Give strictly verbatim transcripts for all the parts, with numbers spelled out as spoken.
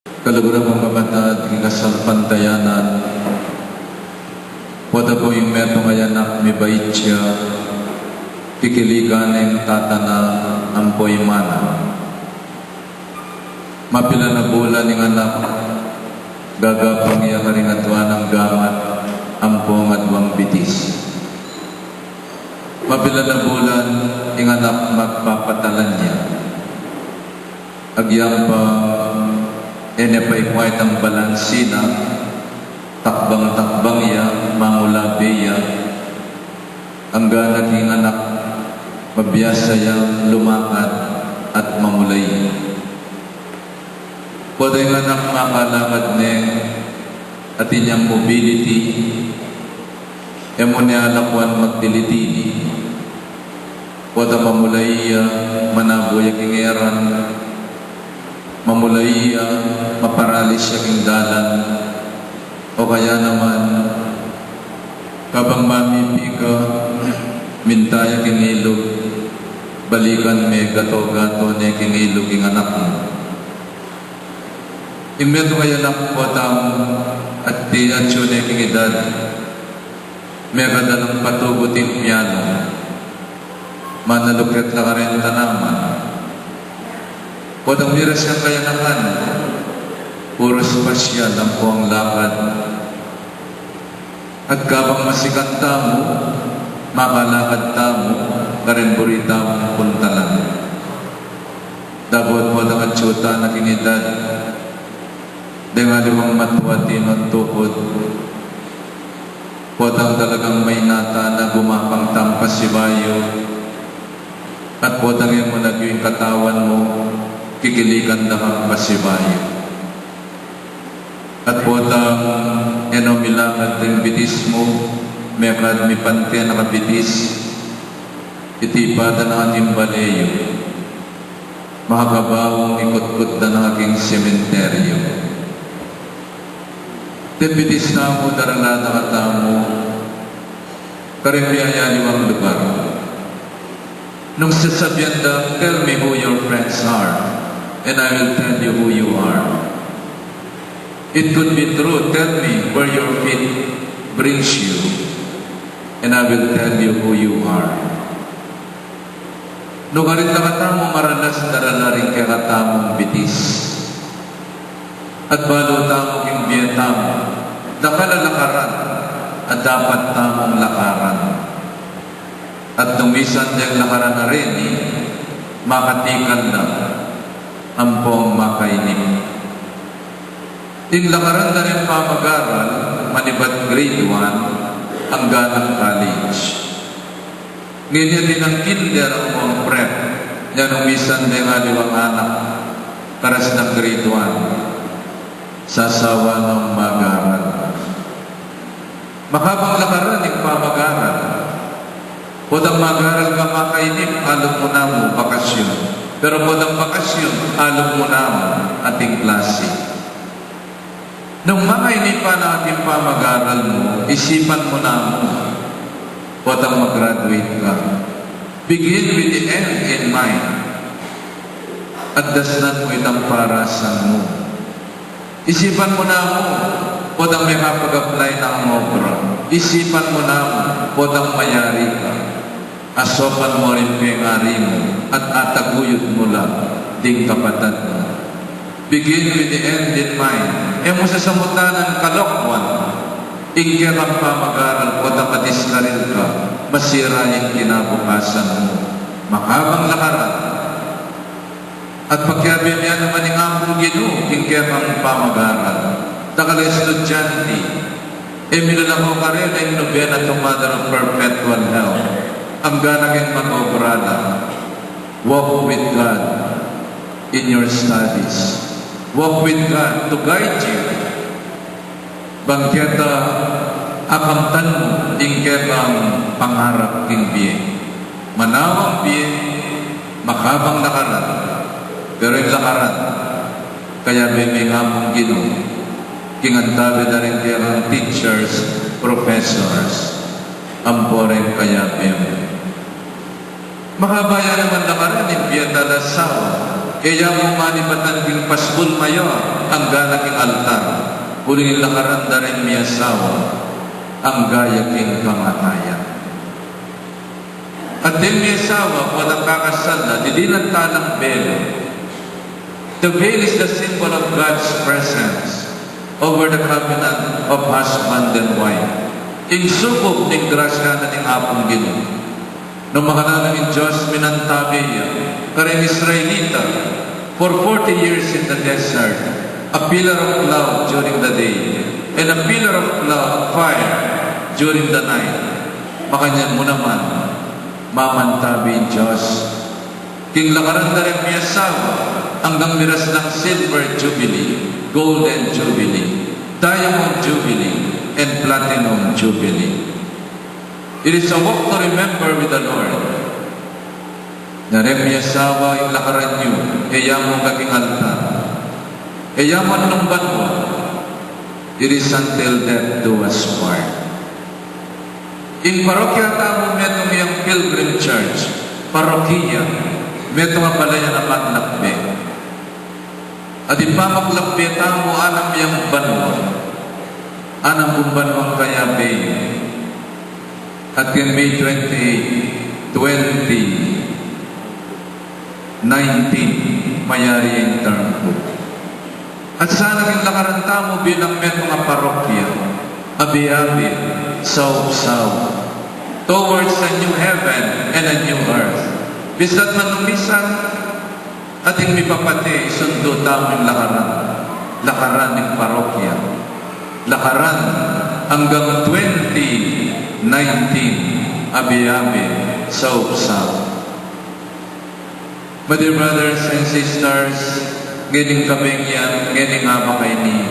Kaluguran kung kapatad king kasalpantayanan, pota pu ing metung a anak mibait ya, kikiligan ne ing tata na ampo ing ina na. Mapilan a bulan ing anak, gagapang ya karing aduan nang gamat ampong aduang bitis. Mapilan a bulan ing anak, magpapatalan ya. Agyang pa, e ne pa ikwa itang balansi na, takbang-takbang ya, mangulabe ya, anggang king anak, mabiasa yang lumakad at mamulay. Pota ing anak, makalakad ne, atin yang mobility, e mu ne alakwan magtili-tili. Pota mamulay ya, manabu ya king eran, mamulay ya, maparalis ya king dalan, o kaya naman, kabang mamipi ka, minta ya king ilug, balikan me, gato-gato ne king ilug ing anak mu. Ing metung a anak, potang atiu ne king edad, mekad a lang patugut ing piano, manalukit la karin tanaman. Potang miras yang kayanakan, puros pasyal ampong lakad. At kabang masikan tamu, makalakad tamu karing buri tamung puntalan. Dapot potang atiu tana king edad, deng aliwang matua tinutupud, potang talagang maina tana, gumapang tang pasibayu, at potang e mu na king katawan mu, kikiligan da kang pasibayu. At potang e no milakad deng bitis mu, mekad mipante na ka bitis, itipa da na king bale yu, makakabaung ikutkut da na king sementeryu. Deng bitis tamu, darala da katamu karing miyayaliwang lugar. Nung sasabian da, "Tell me who your friends are, and I will tell you who you are." It could be true, "Tell me where your feet brings you, and I will tell you who you are." Nung karin da katamu maranas, darala ring kekatamung bitis. At balu tamu king bie tamu, dakal a lakaran a dapat tamung lakaran. At nung misan deng lakaran a reni, makatikal la ampong makainip. Ing lakaran da ring pamagaral, manibat grade one anggang college. Ngeni atin nang kinder ampong prep, nung misan deng aliwang anak, karas nang grade one, sasawa nang mag-aral. Makabang lakaran ing pamagaral. Potang mag-aral ka makainip, alung mu namu bakasyun. Pero potang bakasyun, alung mu namu ating klase. Nung makainip na ating pamagaral mu, isipan mu namu potang mag-graduate ka. Begin with the end in mind. At dasnan mu itang parasan mu. Isipan mu namu potang mekapag-apply na kang obra. Isipan mu namu potang mayari ka. Asopan mu ring pengari mu at ataguyud mu la ding kapatad mu. Begin with the end in mind. E mu sasamutan nang kalokwan ing kekang pamagaral, potang madiskaril ka, masira ing kinabukasan mu. Makabang lakaran. At pakiabe mi naman ing Apung Ginu king kekang pamagaral. Dakal a estudyante, e milalako karela ing nobena to Mother of Perpetual Help. Anggang magobra la. Walk with God in your studies. Walk with God to guide you. Bang keta akamtan mu ing kekang pangarap king bie. Manawang bie, makabang lakaran, pero ing lakaran, kayabe me ing Apung Ginu king antabe da ring kekang teachers, professors, ampo ring kayabe mu. Makabaya naman lakaran ing bie at asawa. E ya mu manibatan king pasbul mayor, angga na king altar, uling ing lakaran da reng miasawa, angga ya king kamatayan. At deng miasawa, potang kakasal na, didinan talang belu. The veil is the symbol of God's presence over the covenant of husband and wife. Ing sukup ning grasya na ning Apung Ginu. Nung makananu ing Dios minantabe ya kareng Israelita for forty years in the desert, a pillar of cloud during the day and a pillar of cloud, fire, during the night. Makanyan mu naman, mamantabe ing Dios king lakaran da reng miasawa anggang miras lang silver jubilee, golden jubilee, diamond jubilee, and platinum jubilee. It is a walk to remember with the Lord. Na reng miasawa, ing lakaran yu, e ya mu angga king altar, e ya mu anung banua. It is until death do us part. Ing parokya tamu metung yang pilgrim church, parokya, metung a balayan a maglakbe. At ing pamaglakbe tamu, anam yang banua, anam kung banuang kayabe yu. At king May twenty-eight, twenty nineteen, mayari ya ing term ku. At sana ing lakaran tamu bilang metung a parokya, abe-abe, saup-saup, towards a new heaven and a new earth. Bisat man nung misan, ating mipapate, isundu tamu ing lakaran, lakaran ning parokya, lakaran anggang twenty nineteen, abe-abe, saup-saup. My dear brothers and sisters, ngening kabeng yan, ngening abak a ini,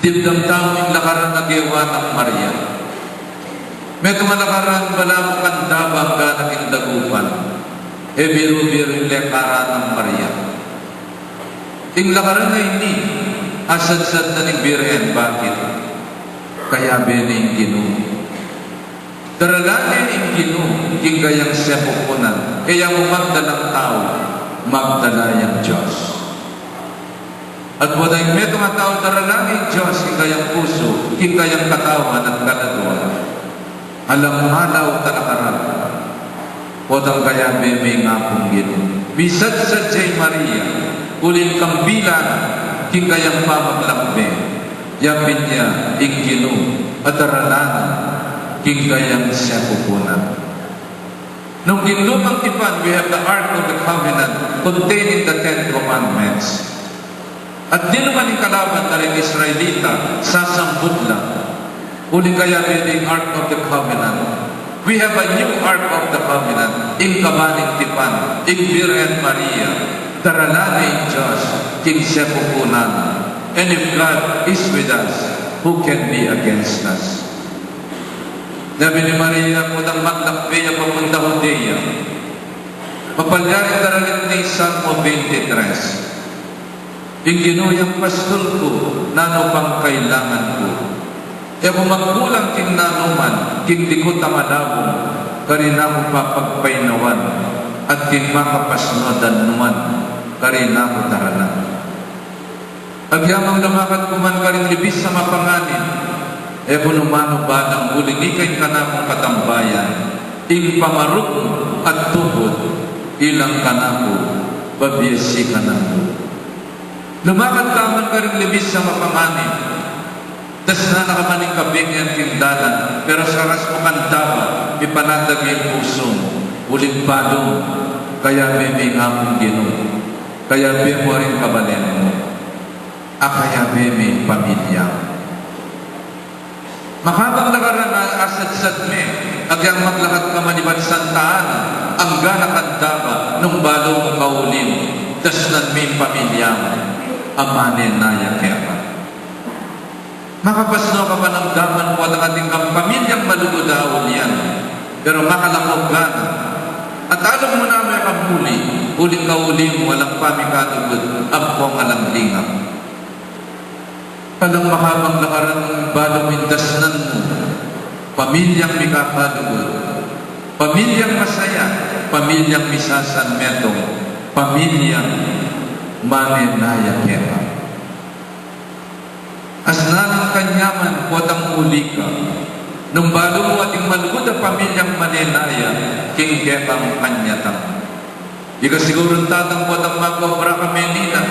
dimdam tamu ing lakaran a gewa nang Maria. Metung a lakaran balamu kandaba angga na king dagupan, e biru-biru ing lekaran nang Maria. Ing lakaran a ini, asadsad na ning Birhen, bakit? Kayabe ne ing Ginu. Daralan ne ing Ginu king kayang sepupunan, e ya mu magdalang tau, magdala yang Dios. At potang metung a tau daralan ne ing Dios king kayang pusu, king kayang katawan at kaladua, alang malaut a lakaran, potang kayabe me ing Apung Ginu. Misadsad ya i Maria uling kambilan king kayang pamaglakbe, yapin ya ing Ginu a daralan king kayang sepupunan. Nung king Lumang Tipan, we have the Ark of the Covenant containing the Ten Commandments. At dinuman ing kalaban da ring Israelita, sasambut la. Uling kayabe ding Ark of the Covenant, we have a new Ark of the Covenant, ing Kabaning Tipan, ing Birhen Maria, daralan ne ing Dios king sepupunan. And if God is with us, who can be against us? Sabi ni Maria, potang maglakbe ya papunta Judea, mapalyaring daralit ning Salmo twenty-three. Ing Ginu yang pastul ku, nanu pang kailangan ku? E ku magkulang king nanuman, king dikut a malabung, karin na ku papagpainawan, at king makapasnud a numan, karin na ku daralan. Agyang lumakat ku man karing libis a mapanganib, e ku nu manu balang uling ika ing kanakung katambayan, ing pamaruk at tukut, ilang kanaku, babiasi ka nanu. Lumakat ka man karing libis a mapanganib, dasnan na ka man ning kabeng yan king dalan, pero sa karas mu kandaba, ipanatag ing pusu mu, uling balu mu, kayabe me ing Apung Ginu, kayabe mu ring kabalen mu, a kayabe me ing pamilya mu. Makabang lakaran a asadsad me, agyang maglakat ka man ibat Santa Ana, angga na kandaba, nung balu mu kauli mu, dasnan me ing pamilya mu, a mane na ya keka. Makapasnu ka pa nang daman ku at atin kang pamilyang malugud a ulian, pero makalako ka na. At alung mu na me kamuli, uling kauli mu, alang pamikalugud, ampong alang lingap. Alang makabang lakaran, balu mu ing dasnan mu, pamilyang mikakalugud, pamilyang masaya, pamilyang misasanmetung, Pamilya, mane na ya keka. Asna nang kanyaman potang muli ka, nung balu mu ating malugud a pamilyang mane na ya king kekang panyatang. Ika sigurung tatang potang makobra ka menina,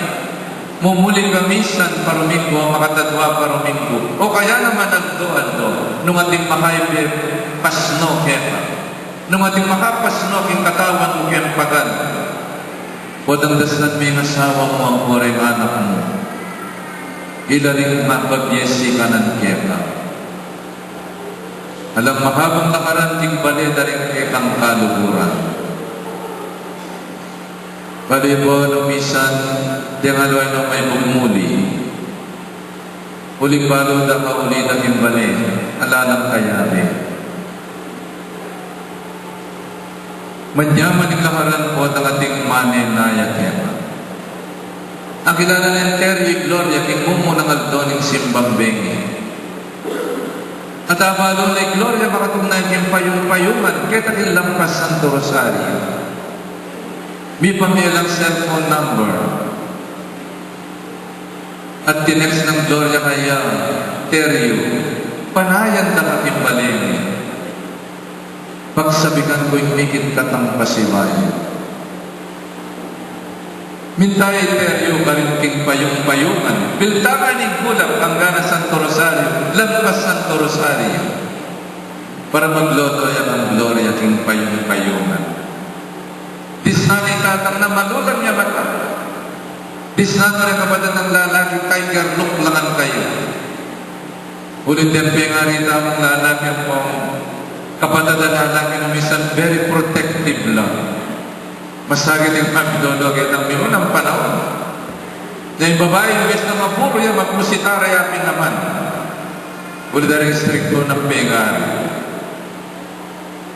mumuli ka misan pa Ruminggu o makatadwa pa Ruminggu, o kaya naman aldo-aldo, nung ating makaibe pasno keka. Nung ating makapasno king katawan mu keng pagan, potang dasnan me ing asawa mu ampo reng anak mu, ila ring mababie sikanan keka. Alang makabang lakaran king bale da ring kekang kaluguran. Bale po, nung misan, deng aliwa nung maibug muli, uling balu da ka uli na king bale, ala nang kayabe. Manyaman ing lakaran potang ating mane na ya keka. Akilala neng Terry Gloria king mumunang aldo ning simbang bengi. At abalu na i Gloria makatungnay king payung-payungan keta king lampas Santo Rosario. Mipamie lang cellphone number. At tinext nang Gloria kaya, "Terio, panayan da ka king bale mi. Pagsabikan ku ing mikit katang pasibayu." Minta ya i Terio karin king payung-payungan, piltangan ing kulap anggang Santo Rosario, lampas Santo Rosario, para magloto ya kang Gloria king payung-payungan. Disnan i tatang na malulang ya mata. Disnan na reng kapatad nang lalaki, tiger look la ngan kaya. Uling deng pengari tamung lalaki ampong kapatad a lalaki na minsan very protective la. Masakit ing pagdolo ketang minunang panaun. Deng babai, imbes na maburu ya, magmusita ra ya pin naman. Uling da ring istrikto nang pengari.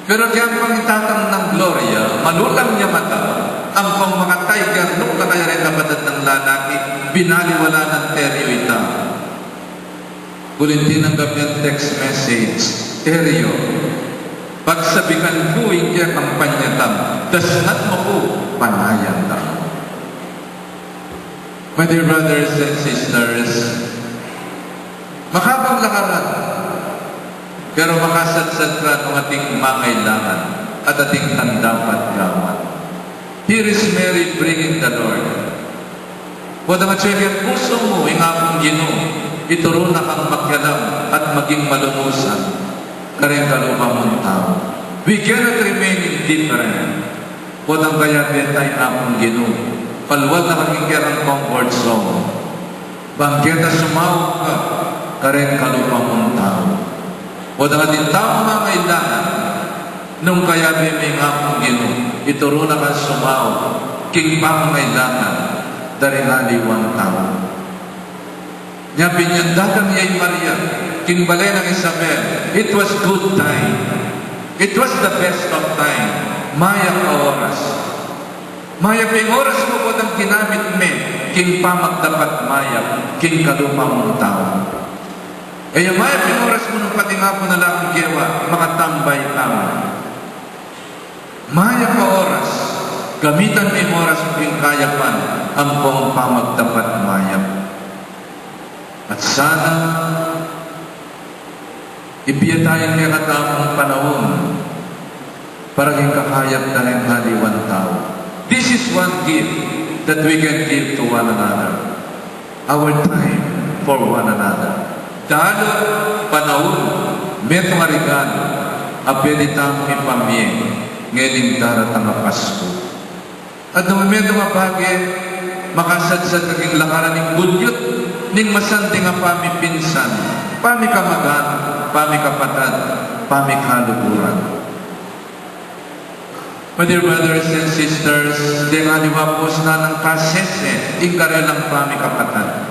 Pero keng ampong i tatang nang Gloria, malulang ya mata, ampong maka-tiger look la kaya reng kapatad nang lalaki, binaliwala nang Terio ita. Uling tinanggap yang text message, "Terio, pagsabikan ku ing kekang panyatang, dasnan mu ku, panayan da." My dear brothers and sisters, makabang lakaran, pero makasadsad ka nung ating mangailangan at ating dapat gawan. Here is Mary bringing the Lord. Potang atyu ya king pusu mu ing Apung Ginu, ituru na kang makialam at maging malumusan kareng kalupa mung tau. We cannot remain indifferent. Potang kayabe ta ing Apung Ginu, palual na ka king kekang comfort zone. Bang keta sumaup ka kareng kalupa mung tau. Potang atin tamung mangailangan, nung kayabe me ing Apung Ginu, ituru na kang sumaup king pamangailangan da ring aliwang tau. Nya pin yang datang ya i Maria king bale nang Isabel, it was good time. It was the best of time. Mayap a oras. Mayap ing oras mu potang ginamit me king pamagdapat mayap king kalupa mung tau. E ya mayap ing oras mu nung pati nga pu na lang kewa makatambay ka man. Mayap a oras, gamitan me ing oras mu king kayapan ampong pamagdapat mayap. At sana, ibie ta ing kekatamung panaun para king kakayap da ring aliwang tau. This is one gift that we can give to one another. Our time for one another. Dalu, panaun, metung a regalu a pwede tamung ipamie ngening daratang a Pasku. At nung metung a bage, makasadsad ka king lakaran ning gulyut ning masanding a pamipinsan, pamikamag-anak, pamikapatad, pamikaluguran. My dear brothers and sisters, deng aliwa pu, asna nang kasese ing karelang pamikapatad.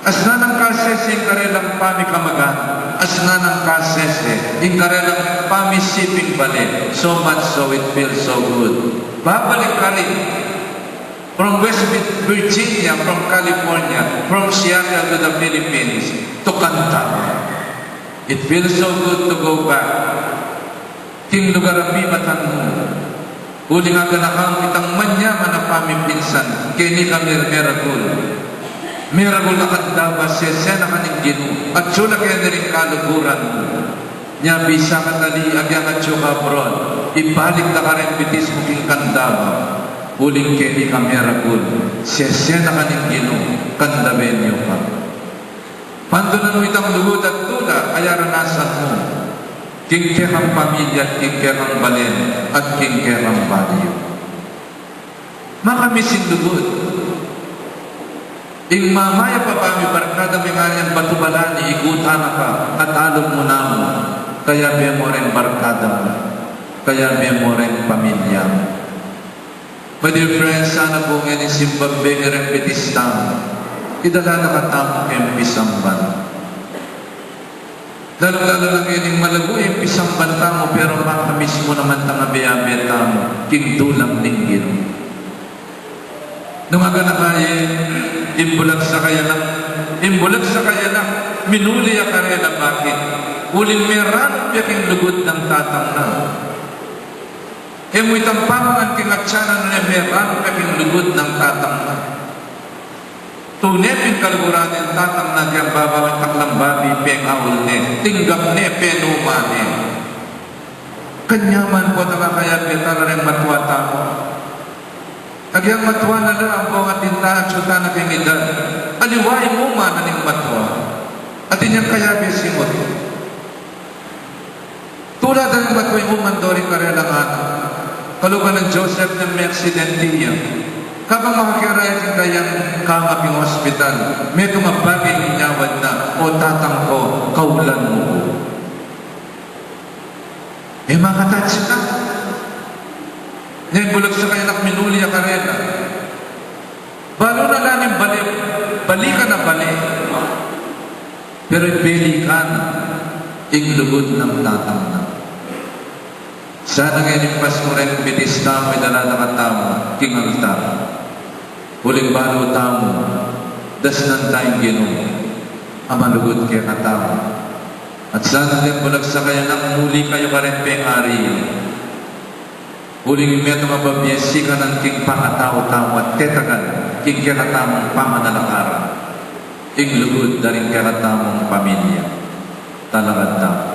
Asna nang kasese ing karelang pamikamag-anak, asna nang kasese ing karelang pamisiping bale, so much so it feels so good. Babalik ka rin. From West Virginia, from California, from Seattle to the Philippines, to Cantac. It feels so good to go back king lugar a pimatan mu. Uling aganaka itang manyaman a pamipinsan, keni ka mir-, meragul. Meragul ka kandaba, sese na ka ning Ginu, atyu la keni ring kaluguran mu. Nya bisa ka tali, agyang atyu ka abroad, ibalik da ka reng bitis mu king kandaba. Uling keni ka meragul, sese na ka ning Ginu, kandaben yu ka. Pandunan mu itang lugud at tula a aranasan mu king kekang pamilya at king kekang balen at king kekang bale yu. Makamis ing lugud. Ing mamayap a pamibarkada, mengan yang batu balani, ikutan na ka at alub mu namu, kayabe mu reng barkada mu, kayabe mu reng pamilya mu. My dear friends, sana pu ngening simbang bengi reng bitis tamu, idala na ka tamu keng pisamban. Lalu-lalu na ngening malagu ing pisamban tamu, pero makamis mu naman itang abe-abe tamu king dulang ning Ginu. Nung aganaka ye, imbulag sa kayanak, imbulag sa kayanak, minuli ya karela, bakit? Uling meranup ya king lugud nang tatang na. E mu itang pamangan king atyanan, nune meranup ya king lugud nang tatang na. Tune pin kaluguran ning tatang na, agyang babawi, taklang babi, pengaul ne, tinggap ne, penuma ne. Kanyaman pu, tala kaya pe tala reng matua tamu. Agyang matua na la, ampo atin ta, atyu ta na keng edad. Aliwa ing uma na ning matua. Atin yang kayabe simut. Tula da ring matua ing umandar king karelang anak. Kalupa nang Joseph, nang meaksidente ya. Kabang makakiraya king kayang kama king ospital, metung a bage ing inyawad na, "O tatang ku, kaulan mu ku." E makatouch ka. Nya imbulag sa kayanak, minuli ya karela. Balu na la ning bale, balikan a bale. Pero balikan na ing lugud nang tatang na. Sana ngening Pasku reng bitis tamu, idala na ka tamu king altar. Uling balu tamu, dasnan ta ing Ginu a malugud kekatamu. At sana ing imbulag sa kayanak, muli kayu kareng pengari. Uling metung a babie sikanan king pangatau tamu at tetagan king kekatamung pamanalakaran ing lugud da ring kekatamung pamilya. Talakad tamu.